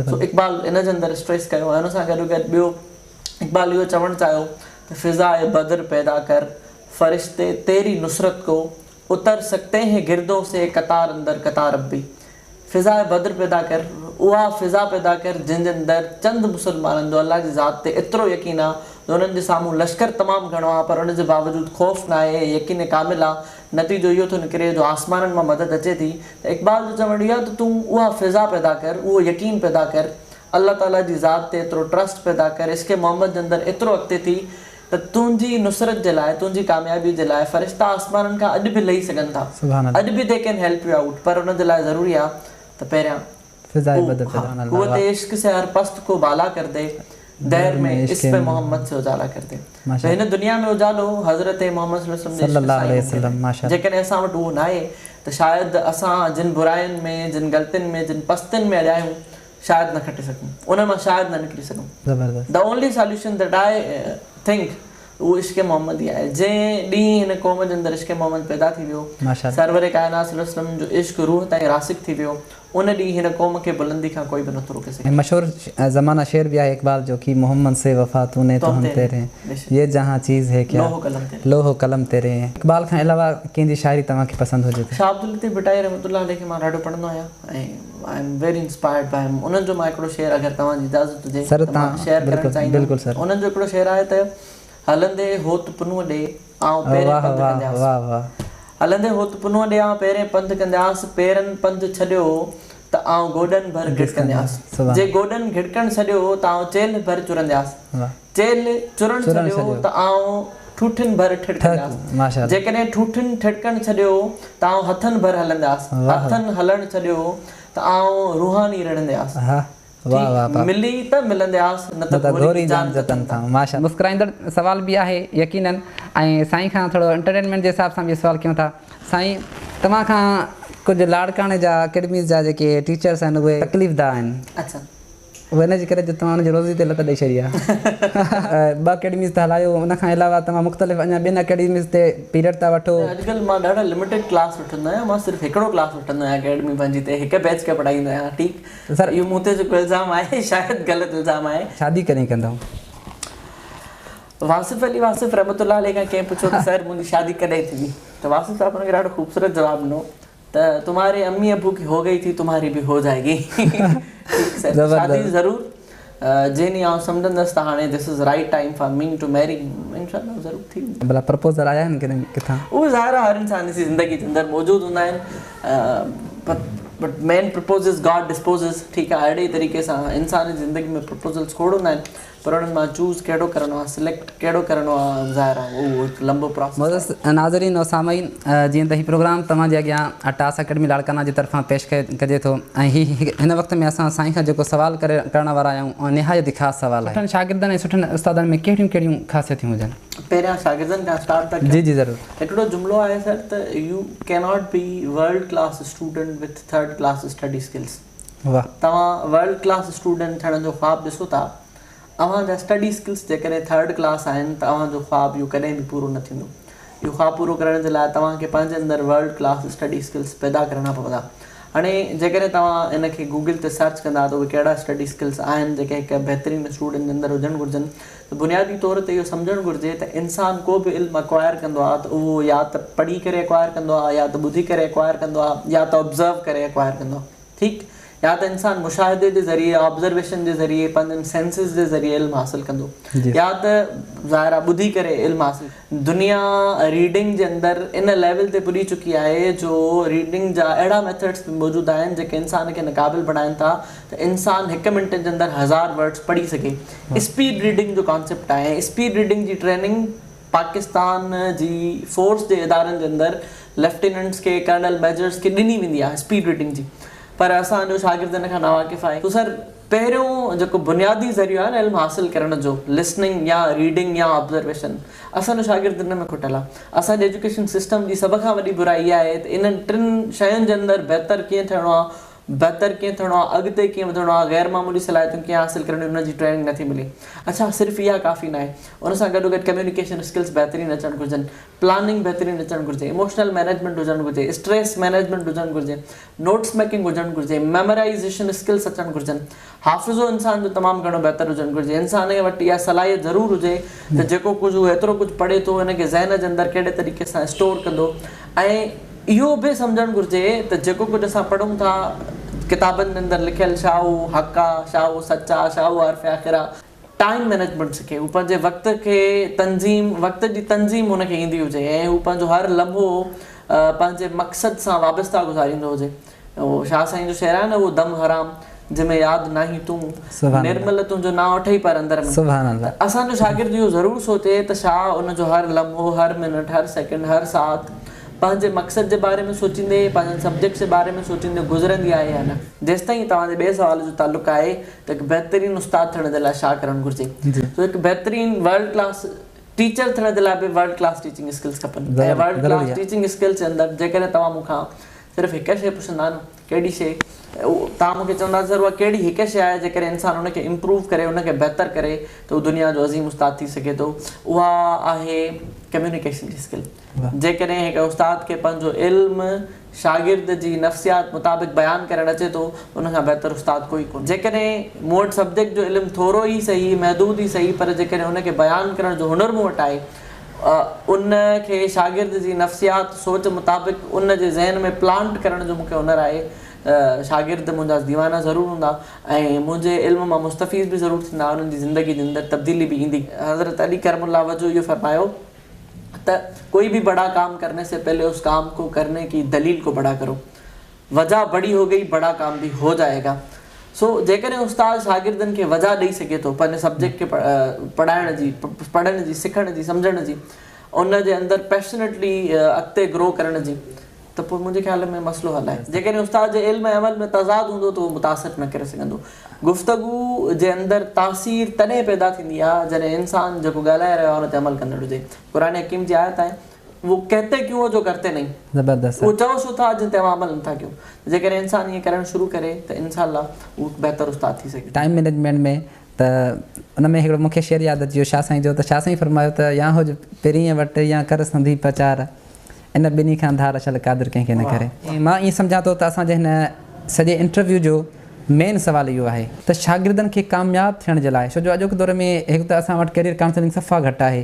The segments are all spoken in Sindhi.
سو اقبال ان جي اندر اسٽريس ڪيو ۽ ان سان گڏو گڏ ٻيو اقبال اهو چوڻ چاهيو ته فضاء بدر پيدا ڪر فرشتي تيري نصرت ڪو اتر سڪتي هين گردون سي قطار اندر قطار اب ڀي. فضاء بدر پيدا ڪر، اها فضا پيدا ڪر جنهن جي اندر چند مسلمانن جو الله جي ذات تي ايترو يقين آ جو انهن جي سامهون لشڪر تمام گهڻو آ پر ان جي باوجود خوف ناهي يقين ڪامل آ نتيجو اهو ٿو نڪري جو آسمانن مان مدد اچي ٿي ته اقبال جو چوڻ اهو آ ته تون اها فضا پيدا ڪر اهو يقين پيدا ڪر الله تعالي جي ذات تي ايترو ٽرسٽ پيدا ڪر عشق محمد جي اندر ايترو اڳتي ٿي ته تنهنجي نصرت جي لاء، تنهنجي ڪاميابي جي لاء فرشتا آسمانن کان اڄ به لهي سگهن ٿا. اڄ به they can help you out پر ان جي لاء ضروري آ ته پهريان ها قوت عشق سي هر پست ڪو بالا ڪر the دهر ۾ اسم محمد سي اجالا ڪر the ته هن دنيا ۾ اجالو حضرت محمد صلي الله عليه وسلم جي عشق سان ئي ممڪن آهي. جيڪڏهن اسان وٽ اهو ناهي ته شايد اسان جن براين ۾ جن غلطين ۾ جن پستين ۾ اڙيا آهيون شايد نه کٽي سگهون ان مان شايد نه نڪري سگهون زبردست the only solution that I think اهو عشق محمد ئي آهي جنهن ڏينهن هن قوم جي اندر عشق محمد پيدا ٿي ويو سرور ڪائنات صلي الله عليه وسلم جو عشق روح تائين راسخ ٿي ويو ان ڏينهن هن قوم کي بلندي کان ڪوئي به نٿو روڪي سگهي. ۽ مشهور زمانه شعر به آهي اقبال جو ڪي محمد سي وفا تو ني تو هم تيري هين يه جهان چيز هي ڪيا لوح و قلم تيري هين اقبال کان علاوه ڪنهن جي شاعري توهان کي پسند هجي ته. شاهه عبداللطيف ڀٽائي رحمة الله عليه کي مان ڏاڍو پڙهندو آهيان ۽ I am very inspired by him انهن جو مان هڪڙو شعر اگر توهان جي اجازت هجي سر ته مان توهان شيئر ڪرڻ بلڪل چاهيندم بلڪل سر. انهن جو هڪڙو شعر آهي ته هلندي هوت پنهونء ڏي آئون پيرين واه پنڌ واه ڪندياس واه واه. هلندي هوت پنهونء ڏي آئون پيرين پنڌ ڪندياس پيرن پنڌ ڇڏيو ته آئون گوڏن ڀر گهڙڪندياس سبحان جي گوڏن گهڙڪڻ ڇڏيو ته آئون چيلهه ڀر چرندياس واه. چيلهه چرڻ چرڻ ڇڏيو ڇڏيو. ته آئون ٺوٺين ڀر ٺڙڪندياس. ماشاء الله. جيڪڏهن ٺوٺين ٺڙڪڻ ڇڏيو ته آئون هٿن ڀر هلندياس. واهه. هٿن هلڻ ڇڏيو ته آئون روحاني رڙندياس. ها واه واه ٺيڪ پاڪ. ملي ته ملندياس نه ته نه ته گهوري گهوري جان جان جتن جتن تان. تان. ماشاء الله. مسڪرائيندڙ سوال به آهي يقينن ۽ سائين کان ٿورو انٽرٽينمينٽ جي حساب سان به سوال ڪيون ٿا سائين توهان کان ڪجهه لاڙڪاڻي جا اڪيڊميز جا جيڪي ٽيچرس آهن اهي تڪليف ده آهن. اڇا. اهو ان جي ڪري جو توهان ان جي روزي تي لت ڏئي ڇڏي آهي. ٻه اڪيڊميز ته هلايو ان کان علاوه توهان مختلف اڃا ٻين اڪيڊميز تي پيريڊ ٿا وٺو. اڄڪلهه مان ڏاڍا لميٽيڊ ڪلاس وٺندو آهيان مان صرف هڪڙو ڪلاس وٺندو آهيان اڪيڊمي پنهنجي تي هڪ بيچ کي پڙهائيندو آهيان ٺيڪ سر اهو مون تي جيڪو الزام آهي شايد غلط الزام آهي. شادي ڪڏهن ڪندؤ؟ واصف علي واصف رحمة الله عليه کان ڪنهن پڇيو ته سر منهنجي شادي ڪڏهن ٿيندي ته واصف صاحب ان کي ڏاڍو خوبصورت جواب ڏنو ته تمهاري امي ابو ڪي هو گئي ٿي تمهاري به هو جائي گي ٺيڪ سر شادي ضرور جنهن ڏينهن آئون سمجهندس ته هاڻي this is right time for me to marry انشاء الله ضرور ٿي ويندي. ڀلا پرپوزل آيا آهن ڪڏهن ڪٿان؟ اهي ظاهر آهي هر انسان جي زندگي جي اندر موجود هوندا آهن but man proposes God disposes ٺيڪ آهي اهڙي طريقي سان انسان جي زندگي ۾ پرپوزلس کوڙ هوندا آهن پر انهن مان چوز ڪهڙو ڪرڻو آهي سليڪٽ ڪهڙو ڪرڻو آهي ظاهر آهي اهو هڪ لنبو پراسيس آهي. معزز ناظرين و سامعين جيئن ته هي پروگرام توهان جي اڳيان ٽاس اڪيڊمي لاڙڪاڻا جي طرفان پيش ڪجي ٿو ۽ هي هن وقت ۾ اسان سائين کان جيڪو سوال ڪري ڪرڻ وارا آهيون اهو نهايت ئي خاص سوال آهي. سٺن شاگردن ۽ سٺن استادن ۾ ڪهڙيون ڪهڙيون خاصيتون هجن؟ پهريان شاگردن کان اسٽارٽ ٿا ڪيون. جي جي ضرور. هڪڙو جملو آهي سر ته you cannot be world class student with third class study skills. واه. توهان ورلڊ ڪلاس اسٽوڊنٽ ٿيڻ جو خواب ڏسو ٿا، اوهان جا اسٽڊي اسڪلس جيڪڏهن ٿرڊ ڪلاس آهن ته اوهان جو خواب اهو ڪڏهن به پورو نه ٿيندو. اهو خواب پورو ڪرڻ جي لاء توهان کي پنهنجي اندر ورلڊ ڪلاس اسٽڊي اسڪلس پيدا ڪرڻا پوندا. هاڻي جيڪڏهن توهان ان کي گوگل تي سرچ ڪندا ته اهي ڪهڙا اسٽڊي اسڪلس آهن جيڪي هڪ بهترين اسٽوڊنٽ جي اندر هجڻ گهرجن ته بنيادي طور تي اهو سمجهڻ گهرجي ته انسان ڪو به علم اڪوائر ڪندو آهي ته اهو يا ته پڙهي ڪري اڪوائر ڪندو آهي يا ته ٻڌي ڪري اڪوائر ڪندو آهي يا ته آبزرو ڪري اڪوائر ڪندو آهي. ٺيڪ يا ته انسان مشاهدي جي ذريعي آبزرويشن جي ذريعي پنهنجن سينسز جي ذريعي علم حاصل ڪندو يا ته ظاهر آهي ٻڌي ڪري علم حاصل دنيا ريڊنگ جي اندر ان ليول تي پڄي چڪي آهي جو ريڊنگ جا اهڙا ميٿڊس به موجود آهن جيڪي انسان کي ان قابل بڻائن ٿا ته انسان هڪ منٽ جي اندر هزار ورڊس پڙهي سگهي اسپيڊ ريڊنگ جو ڪانسيپٽ آهي اسپيڊ ريڊنگ جي ٽريننگ پاڪستان جي فورس جي ادارن جي اندر ليفٽيننٽس کي ڪرنل ميجرس کي ڏني ويندي آهي اسپيڊ ريڊنگ جي پر اسان جو شاگرد ان کان ناواقف آهي. سو سر پهريون جيڪو بنيادي ذريعو آهي نه علم حاصل ڪرڻ جو لسننگ يا ريڊنگ يا آبزرويشن اسان جو شاگرد ان ۾ کٽل آهي. اسان جي ايجوڪيشن سسٽم جي سڀ کان وڏي برائي اها آهي ته انهن ٽن شين جي اندر بهتر ڪيئن ٿيڻو آهي بهتر ڪيئن ٿيڻو آهي، اڳتي ڪيئن وڌڻو آهي، غير معمولي صلاحيتون ڪيئن حاصل ڪرڻيون ان جي ٽريننگ نٿي ملي. اڇا صرف اها ڪافي ناهي، ان سان گڏوگڏ ڪميونيڪيشن اسڪلز بهترين اچڻ گهرجن، پلاننگ بهترين اچڻ گهرجي، ايموشنل مئنيجمينٽ هجڻ گهرجي، اسٽريس مئنيجمينٽ هجڻ گهرجي، نوٽس ميڪنگ هجڻ گهرجي، ميمورائيزيشن اسڪلز اچڻ گهرجن، حافظو انسان جو تمام گهڻو بهتر هجڻ گهرجي، انسان وٽ اها صلاحيت ضرور هجي ته جيڪو ڪجهه هو ايترو ڪجهه پڙهي ٿو ان کي ذهن جي اندر ڪهڙي طريقي سان اسٽور ڪندو ۽ اهو به سمجهڻ گهرجي ته جيڪو ڪجهه اسان پڙهون ٿا ڪتابن جي اندر لکيل ڇا اهو حق آ، ڇا اهو سچ آ، ڇا اهو حرف آخر آ. ٽائيم مئنيجمينٽ سکي، هو پنهنجي وقت کي تنظيم، وقت جي تنظيم هن کي ايندي هجي ۽ هو پنهنجو هر لمحو پنهنجي مقصد سان وابسته گذاريندو هجي. اهو شاهه سائين جو شعر آهي نه اهو دم حرام جنهن ۾ ياد ناهين تون، نرمل تنهنجو نانء اٺئي پر اندر ۾. ته اسان جو شاگرد اهو ضرور سوچي ته ڇا ان جو هر لمحو، هر منٽ، هر سيڪنڊ، هر ساعت پنهنجي مقصد جي باري ۾ سوچيندي، پنهنجن سبجيڪٽس جي باري ۾ سوچيندي گذرندي آهي يا نه. جيستائين توهان جي ٻئي سوال جو تعلق آهي ته هڪ بهترين استاد ٿيڻ جي لاء ڇا ڪرڻ گهرجي؟ سو هڪ بهترين ورلڊ ڪلاس ٽيچر ٿيڻ جي لاء به ورلڊ ڪلاس ٽيچنگ اسڪلز کپن ۽ ورلڊ ڪلاس ٽيچنگ اسڪلز جي اندر جيڪڏهن توهان مون کان صرف هڪ شيء پڇندا نه ڪهڙي شيء توهان مون کي چوندا سر اها ڪهڙي هڪ شيء آهي جيڪڏهن انسان ان کي امپروو ڪري ان کي بهتر ڪري ته هو دنيا جو عظيم استاد ٿي سگهي ٿو اها آهي ڪميونيڪيشن جي اسڪل جيڪڏهن هڪ استاد کي پنهنجو علم شاگرد جي نفسيات مطابق بيان ڪرڻ اچي ٿو ان کان بهتر استاد ڪوئي ڪونهي جيڪڏهن مون وٽ سبجيڪٽ جو علم ٿورو ئي سهي محدود ئي سهي پر جيڪڏهن ان کي بيان ڪرڻ جو هنر مون وٽ آهي ان کي شاگرد جي نفسيات، سوچ مطابق ان جي ذهن ۾ پلانٽ ڪرڻ جو مون کي هنر آهي ته شاگرد منهنجا ديوانا ضرور هوندا ۽ منهنجي علم مان مستفيض به ضرور ٿيندا انهن جي زندگي جي اندر تبديلي به ايندي. حضرت علي ڪرم الله وجهه اهو فرمايو ته ڪوئي به بڙا ڪام ڪرني سي پهلي اس ڪام ڪو ڪرني ڪي دليل ڪو بڙا ڪرو. وجه بڙي هو گئي بڙا ڪام به هو جائي گا. سو جيڪڏهن استاد شاگردن کي وجه ڏئي سگهي ٿو پنهنجي سبجيڪٽ کي پڙهائڻ جي، پڙهڻ جي، سکڻ جي، سمجهڻ جي، ان جي اندر پيشنيٽلي اڳتي گرو ڪرڻ جي ته پوء منهنجي خيال ۾ مسئلو حل آهي. جيڪڏهن استاد جي علم ۽ عمل ۾ تضاد هوندو ته اهو متاثر نه ڪري سگهندو. گفتگو جي اندر تاثير تڏهن پيدا ٿيندي آهي جڏهن انسان جيڪو ڳالهائي رهيو آهي ان تي عمل ڪندڙ هجي. قرآن حڪيم جي آيت آهي. وو ڪهتي ڪيون هو جو ڪرتي نهين. زبردست اهو چئو ڇو ٿا جن تي اوهان عمل نٿا ڪيو. جيڪڏهن انسان ائين ڪرڻ شروع ڪري ته انشاء الله هو هڪ بهتر استاد ٿي سگهي ٿو. ٽائيم مئنيجمينٽ ۾ ته ان ۾ هڪڙو مون کي شعر ياد اچي ويو شاهه سائين جو ته شاهه سائين فرمايو ته يا هج پرينء وٽ يا ڪر سنڌي پچار ان ٻنهي کان ڌار شل قادر ڪنهن کي نه ڪري. مان ائين سمجهان ٿو ته اسان جي هن سڄي انٽرويو جو مين سوال اهو آهي ته شاگردن کي ڪامياب ٿيڻ جي لاء ڇو جو اڄوڪي دور ۾ هڪ ته اسان وٽ ڪيريئر ڪائونسلنگ صفا گهٽ آهي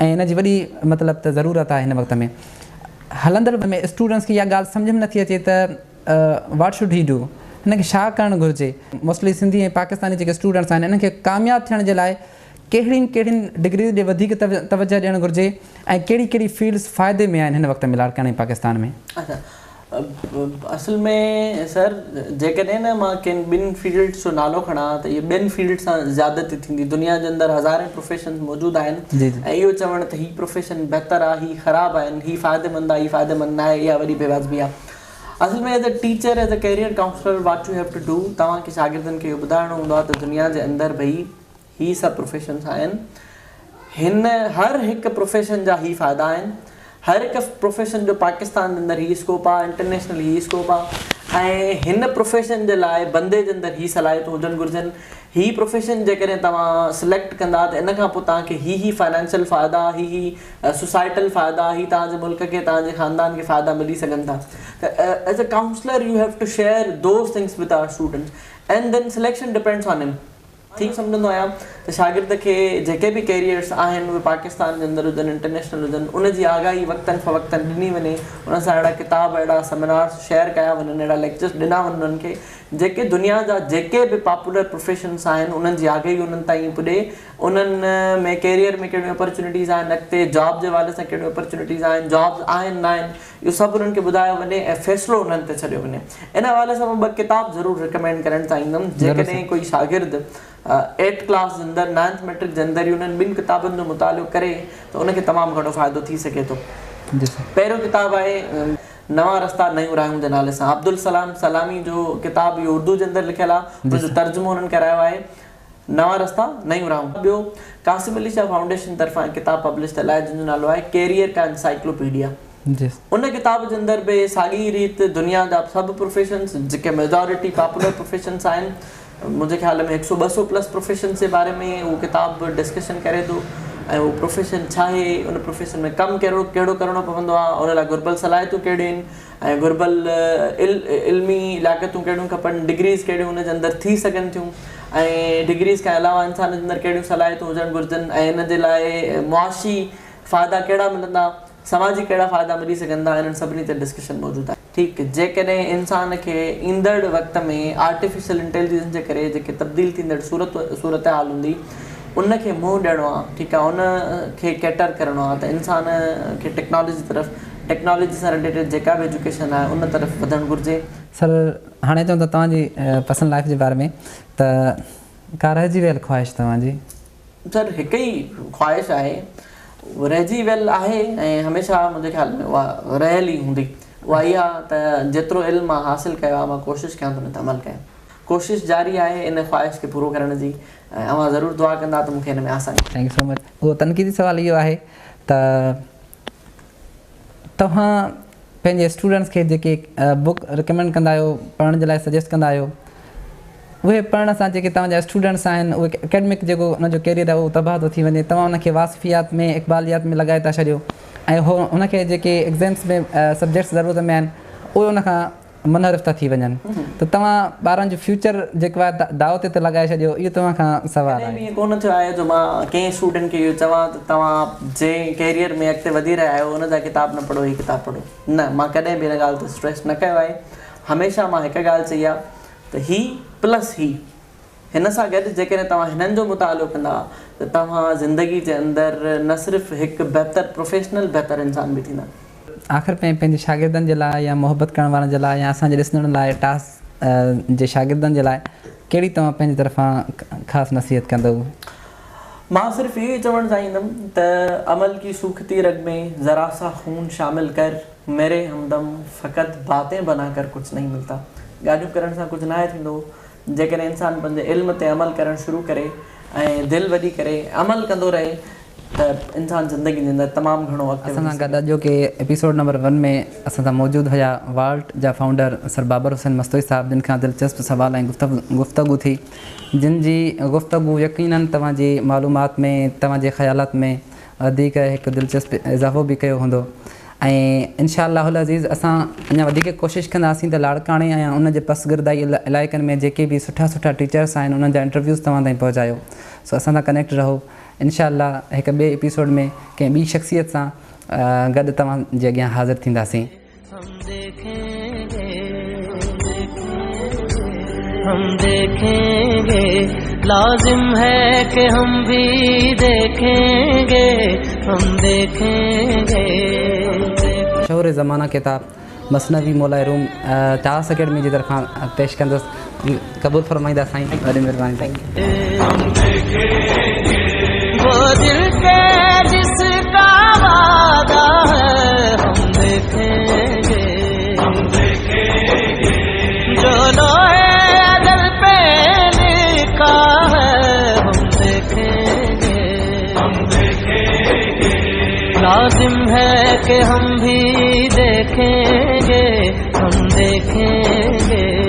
۽ ان جي وڏي مطلب ته ضرورت آهي هن وقت ۾ هلندڙ ۾ اسٽوڊنٽس کي اها ڳالهه سمجهه ۾ نٿي اچي ته واٽ should he do هن کي ڇا ڪرڻ گهرجي موسٽلي سنڌي ۽ پاڪستاني جيڪي اسٽوڊنٽس آهن انهن کي ڪامياب ٿيڻ جي لاء ڪهڙين ڪهڙين ڊگريز ڏي وڌيڪ توجهه ڏيڻ گهرجي ۽ ڪهڙي ڪهڙي فيلڊس فائدي ۾ آهن هن وقت ۾ لاڙڪاڻي ۽ پاڪستان ۾. اڇا اصل ۾ سر جيڪڏهن نه مان ڪن ٻن فيلڊس جو نالو کڻان ته اهي ٻين فيلڊ سان زيادتي ٿيندي دنيا جي اندر هزارين پروفيشنز موجود آهن ۽ اهو چوڻ ته هي پروفيشن بهتر آهي هي خراب آهن هي فائديمند آهي هي فائديمند ناهي اها وڏي بيواجبي آهي اصل ۾ as a teacher as a career counsellor what you have to do توهان کي شاگردن کي اهو ٻڌائڻو هوندو آهي ته دنيا جي اندر ڀئي هي سڀ پروفيشنز آهن هن هر هڪ پروفيشن جا هي فائدا آهن هر هڪ پروفيشن جو پاڪستان جي اندر هي اسڪوپ آهي انٽرنيشنل هي اسڪوپ آهي ۽ هن پروفيشن جي لاء بندي جي اندر هي صلاحيتون هجڻ گهرجن هي پروفيشن جيڪڏهن توهان سليڪٽ ڪندا ته ان کان پوء توهان کي هي هي فائنانشل فائدا هي هي سوسائٽل فائدا هي توهان جي ملڪ کي توهان جي خاندان کي فائدا ملي سگهن ٿا ته as a counsellor you have to share those things with our students and then selection depends on him. ٺيڪ سمجهندو آهيان ته شاگرد کي جيڪي به ڪيريئرس آهن اهي پاڪستان جي اندر هجن انٽرنيشنل هجن ان جي آگاهي وقتن فوقتن ڏني وڃي انهن سان اهڙا ڪتاب اهڙا سيمينارس شيئر ڪيا وڃن اهڙا ليڪچرس ڏنا وڃن انهن کي جيڪي دنيا جا جيڪي به پاپولر پروفيشنس آهن انهن جي آگاهي انهن تائين پڄي انهن ۾ ڪيريئر ۾ ڪهڙيون اپرچونيٽيز آهن اڳتي جاب جي حوالي سان ڪهڙيون اپرچونيٽيز آهن جابس آهن ناهن اهو سڀ انهن کي ٻڌايو وڃي ۽ فيصلو انهن تي ڇڏيو وڃي. ان حوالي سان مان ٻه ڪتاب ضرور ريڪمينڊ ڪرڻ چاهيندم جيڪڏهن ڪوئي شاگرد ايٽ ڪلاس جي اندر نائنٿ ميٽرڪ جي اندر ئي انهن ٻن ڪتابن جو مطالعو ڪري ته ان کي تمام گهڻو فائدو ٿي سگهي ٿو. پهريون ڪتاب آهي نوان رستا نيون راهون جي نالي سان عبدالسلام سلامي جو ڪتاب اهو اردو جي اندر لکيل آهي ان جو ترجمو انهن ڪرايو آهي نوان رستا نيون راهون. ٻيو قاسم علي شاهه فائونڊيشن طرفان ڪتاب پبلش ٿيل آهي جنهن جو نالو آهي ڪيريئر ڪا انسائيڪلوپيڊيا. ان ڪتاب جي اندر به ساڳي ريت دنيا جا سڀ پروفيشنس جيڪي ميجارٽي پاپولر پروفيشنس آهن منهنجي خيال ۾ هڪ سؤ ٻه سؤ پلس پروفيشنس جي باري ۾ اهو ڪتاب ڊسڪشن ڪري ٿو ۽ اهو پروفيشن ڇا آهي ان پروفيشن ۾ ڪم ڪهڙو ڪهڙو ڪرڻو پوندو آهي ان لاء گهربل صلاحيتون ڪهڙيون آهن ۽ گهربل علمي لياقتون ڪهڙيون کپن ڊگريز ڪهڙيون ان جي اندر ٿي سگهن ٿيون ۽ ڊگريز کان علاوه انسان جي اندر ڪهڙيون صلاحيتون هجڻ گهرجن ۽ ان جي لاء معاشي فائدا ڪهڙا ملندا سماجي ڪهڙا فائدا ملي سگهن ٿا انهن سڀني تي ڊسڪشن موجود آهي. ٺيڪ جيڪڏهن انسان کي ايندڙ وقت ۾ آرٽيفيشل انٽيليجنس جي ڪري جيڪي تبديل ٿيندڙ صورت صورتحال هوندي ان کي منهن ڏيڻو آهي ٺيڪ آهي ان کي ڪيٽر ڪرڻو آهي ته انسان کي ٽيڪنالاجي طرف ٽيڪنالاجي سان رليٽيڊ جيڪا به ايجوڪيشن آهي ان طرف وڌڻ گهرجي. سر هاڻي اچون ٿا توهان جي پرسنل لائيف جي باري ۾ ته ڪا رهجي ويل خواهش توهان جي؟ سر هڪ ئي خواهش آهي رهجي ويل آهي ۽ هميشه منهنجي خيال ۾ اها رهيل ئي هوندي اها اها ته جيترو علم مان حاصل ڪيو آهي مان ڪوشش ڪيان ٿو ان تي عمل ڪيان ڪوشش جاري آهي ان خواهش کي پورو ڪرڻ جي ۽ اوهان ضرور دعا ڪندا ته مون کي ان ۾ آساني ٿئي. Thank you سو مچ اهو تنقيدي سوال اهو آهي ته توهان پنهنجي اسٽوڊنٽس کي جيڪي بڪ رڪمينڊ ڪندا آهيو پڙهڻ جي لاء سجيسٽ ڪندا آهيو اهي پڙهڻ سان جيڪي توهان جا اسٽوڊنٽس آهن اهي اڪيڊمڪ جيڪو ان جو ڪيريئر آهي اهو تباهه ٿو ٿي وڃي توهان ان کي واصفيات ۾ اقباليات ۾ لڳائي ٿا ڇڏيو ۽ هو ان کي جيڪي ايگزامس ۾ سبجيڪٽس ضرورت ۾ آهن اهي ان کان منحرف ٿا ٿي وڃن ته توهان ٻارن جو فيوچر جيڪو آهي داء تي ٿا لڳائي ڇڏيو اهو توهان کان سوال ڪڏهن آهي. به ائين ڪونه ٿيو آهي جو مان ڪنهن اسٽوڊنٽ کي اهو چوان ته توهان جنهن ڪيريئر ۾ اڳتي وڌي رهيا آهيو ان جا ڪتاب نه پڙهو هي ڪتاب پڙهو نه مان ڪڏهن به ان ڳالهه تي اسٽريس نه ڪيو آهي هميشه مان هڪ ڳالهه چئي آهي ته هي پلس هي هن سان گڏ جيڪڏهن توهان هنن جو مطالعو ڪندا ته توهان زندگي جي اندر نه صرف هڪ بهتر پروفيشنل بهتر انسان به ٿيندا. آخر ۾ پنهنجي شاگردن جي لاء يا محبت ڪرڻ وارن جي لاء يا اسان جي ڏسندڙن لاء ٽاس جي شاگردن جي لاء ڪهڙي توهان پنهنجي طرفان خاص نصيحت ڪندؤ؟ مان صرف اهو ئي چوڻ چاهيندم ته عمل ڪي سوکتي رگ ۾ ذرا سا خون شامل ڪر ميري همدم فقط باتين بنا ڪر ڪجهه نهين ملتا ڳالهيون ڪرڻ سان ڪجهه ناهي ٿيندو جيڪڏهن انسان پنهنجي علم تي عمل ڪرڻ شروع ڪري ۽ دل وڏي ڪري عمل ڪندو رهي ته انسان زندگي جي اندر تمام گهڻو اڳتي اسان وڌي سان گڏ سگهي ٿو. اڄوڪي ايپيسوڊ نمبر ون ۾ اسان سان موجود هيا والٽ جا فائونڊر سر بابر حسين مستوئي صاحب جن کان دلچسپ سوال ۽ گفتگو ٿي جن جي گفتگو يقينن توهان جي معلومات ۾ توهان جي خيالات ۾ وڌيڪ هڪ دلچسپ اضافو به ڪيو هوندو ۽ انشاء الله العزيز اسان اڃا وڌيڪ ڪوشش ڪنداسين ته لاڙڪاڻي ۽ ان جي پسگردائي علائقن ۾ جيڪي به سٺا سٺا ٽيچرس آهن انهن جا انٽرويوز توهان تائين پهچايو سو اسان سان ڪنيڪٽ رهو انشاء الله هڪ ٻئي ايپيسوڊ ۾ ڪنهن ٻي شخصيت سان گڏ توهان جي اڳيان حاضر ٿينداسين. هم ديکين گي لازم هي ڪه هم ڀي ديکين گي هم ديکين گي. مشهور زمانه ڪتاب مثنوي مولائي روم ٽاس اڪيڊمي جي طرفان پيش ڪندس قبول فرمائيندا سائين وڏي مهرباني. وو دل ڪي جس ڪا وعده هي هم ديکين گي جو لوحي ازل پي لکا هي هم ديکين گي لازم هي ڪه هم ڀي ديکين گي هم ديکين گي.